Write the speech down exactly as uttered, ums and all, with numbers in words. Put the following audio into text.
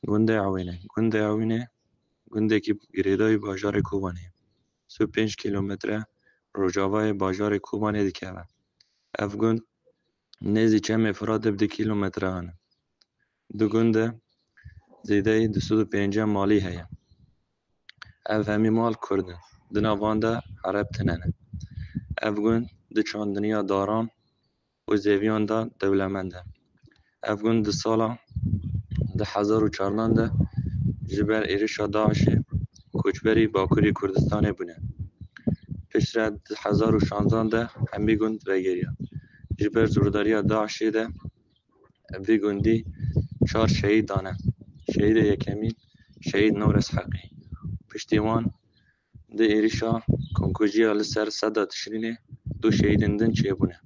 Gundê Ewînê. Gundê Ewînê gundekî girêdayî bajarê Kobanê ye. Sî û pênc kîlometre rojavayê bajarê Kobanê dikeve. Ev gund nêzî çemê Firatê bi du kîlometre hene. Di gund de zêdeyî du sed û pêncî malî heye. Ev hemî mal Kurd in. Di nav wan de Ereb tune ne. Ev gund di çandiniya daran û zêviyan de dewlemend e. Ev gund di sala du hezar û çardan de ji ber êrişa DAIŞê koçberî Bakurê Kurdistanê bûne. Piştre du hezar û şanzdan de hemî gund vegeriya. Ji ber zordariya DAIŞê de vî gundî çar şehîd dane. Şehîdê yekemîn Şehîd Newres Heqî. Piştî wan di êrişa Konkujiya li ser Seda Tişrînê du şehîdên din çêbûne.